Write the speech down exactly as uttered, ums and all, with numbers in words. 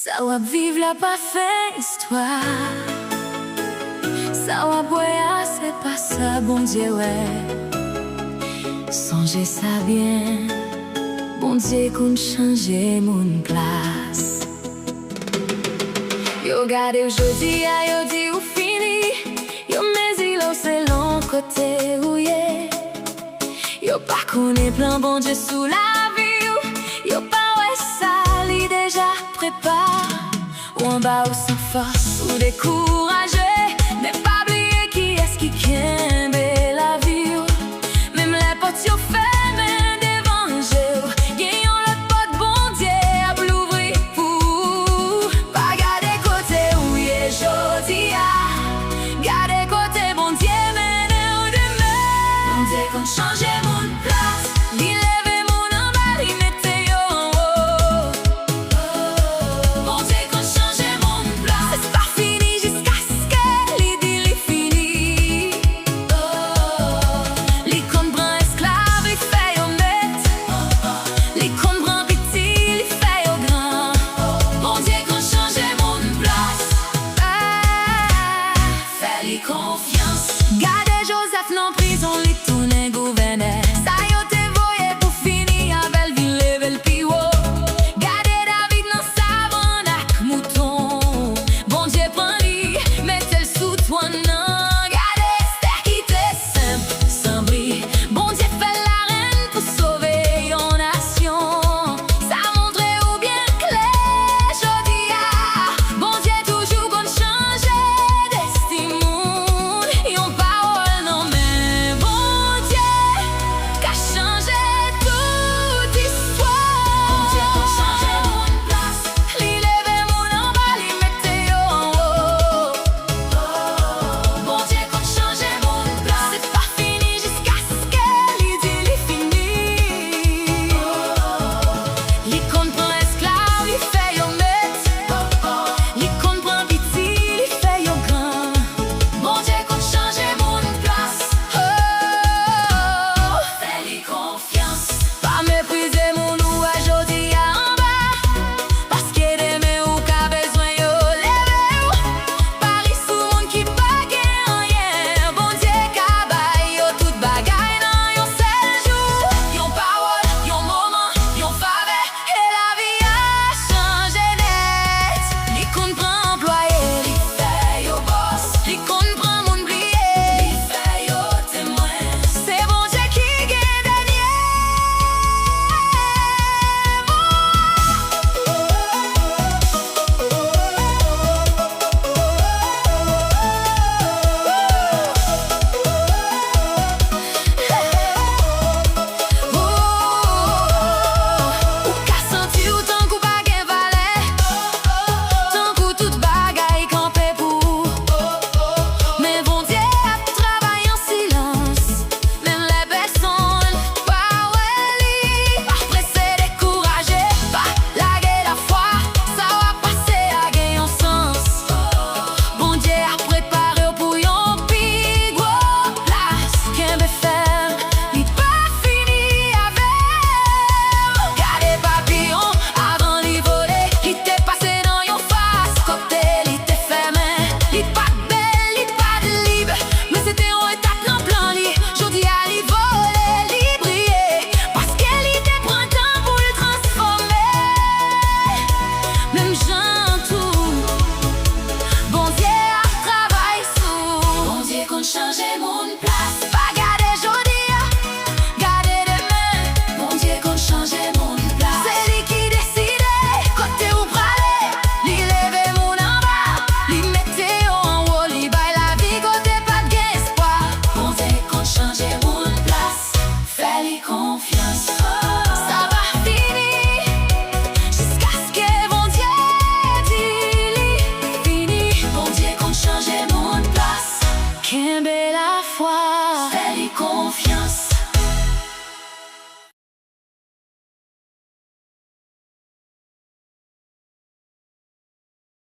Sa w ap viv la pa fen istwa. Sa w ap wè a, se pa sa Bondye wè. Sonje sa byen, Bondye konn chanje moun plas. Yo gade w jodi a, yo di ou fini. Yo mezire w selon kote ou ye. Yo pa konnen plan Bondye sou lavi w. Yo pa wè sa li deja prepare. Ou anba, ou san fòs, ou dekouraje. Men pa bliye kiyès ki kenbe lavi w. Menm lè pòt yo fèmen devan je w, gen yon lòt pòt Bondye ap louvri pou ou. Pa gade kote ou ye jodi a. Gade kote Bondye mennen w demen. Bondye konn chanje moun plas. Li leve moun anba, li mete yo anwo. Bondye konn chanje moun plas. Se pa fini jiskaske li di li fini. Li konn pran esklav, li fè yo mèt. Li konn pran piti, li fè yo gran. Bondye konn chanje moun plas. Fè li konfyans. Gade Jozèf nan prizon, li tounen gouvènè. Sa yo te voye pou fini avè l vin leve l pi wo. Gade David nan savann ak mouton. Bondye pran li, mete l sou twòn nan. Gade Estè ki te senp, san bri. Bondye fè l larèn pou sove yon nasyon. Sa montre ou byen klè jodi a, Bondye toujou konn chanje destin moun. Yon pawòl nan men Bondye ka chanje tout istwa. Bondye konn chanje moun plas. Li leve moun anba, li mete yo anwo. Bondye konn chanje moun plas. Se pa fini jiskaske li di li fini. Li konn pran esklav, li fè yo mèt. Li konn pran piti, li fè yo gran. Bondye konn chanje moun plas. Oh, fè li konfyans. Pa meprize moun ou wè jodi a anba, paske demen ou ka bezwen yo leve w. Pa ri sou moun ki pa gen anyen, Bondye ka bay yo tout bagay nan yon sèl jou. Yon pawòl, yon moman, yon favè, e lavi a chanje nèt. Li konn pran anplwaye, li fè yo bòs. Li konn pran moun bliye, li fè yo temwen. Se Bondye ki gen dènye mo. Ou ka santi w tankou pa gen valè, tankou tout bagay kanpe pou ou. Men Bondye ap travay an silans, menm lè pèsonn pa wè li. Pa prese dekouraje, pa lage lafwa, sa w ap pase a gen yon sans. Bondye ap prepare w pou yon pi gwo plas. Kenbe fèm, li pa fini avè w. Gade papiyon avan li vole, li te pase nan yon faz kote li te fèmen. Li pa t bèl, li pa t lib, men se te yon etap nan plan li. Jodi a li vole, li briye, paske li te pran tan pou l transfòme. Menm jan tou, Bondye ap travay sou ou. Bondye konn chanje moun plas. Pa gade jodi a, gade demen. Bondye konn chanje moun plas. Se li ki deside kote ou prale. Li leve moun anba, li mete yo anwo, li bay lavi kote pa t gen espwa. Bondye konn chanje moun plas. Fè li konfyans. Sa va fini jiskaske Bondye di li fini. Bondye konn chanje moun plas. Kenbe lafwa.